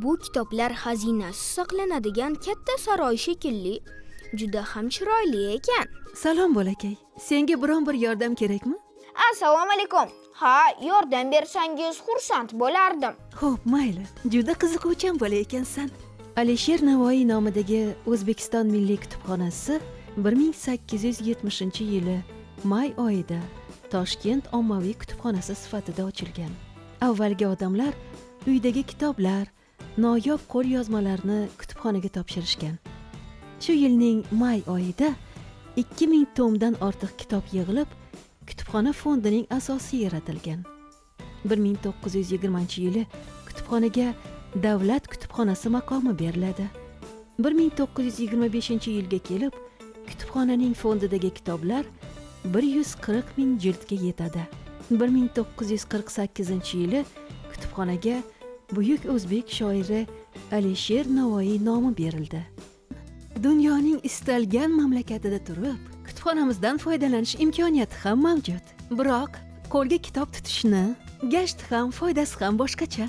Bu kitoblar xazinasi saqlanadigan katta saroy shekilli. Juda ham chiroyli ekan. Salom, bolakay. Senga biron bir yordam kerakmi? Assalomu alaykum. Ha, yordam bersangiz, xursand bo'lardim. Xo'p, mayli. Juda qiziquvchan bola ekansan. Alisher Navoiy nomidagi O'zbekiston Milliy kutubxonasi 1870-yili may oyida Toshkent ommaviy kutubxonasi sifatida ochilgan. Avvalgi odamlar uydagi kitoblar, noyob qo'lyozmalarni kutubxonaga topshirishgan. Shu yilning may oyida 2000 tomdan ortiq kitob yig'ilib, kutubxona fondining asosi yaratilgan. 1920-yili kutubxonaga davlat kutubxonasi maqomi beriladi. 1925-yilga kelib kutubxonaning fondidagi kitoblar 140 ming jildga yetadi. 1948-yili kutubxonaga buyuk o'zbek shoiri Alisher Navoiy nomi berildi. Dunyoning istalgan mamlakatida turib kutubxonamizdan foydalanish imkoniyati ham mavjud. Biroq qo'lga kitob tutishni gashti ham, foydasi ham boshqacha.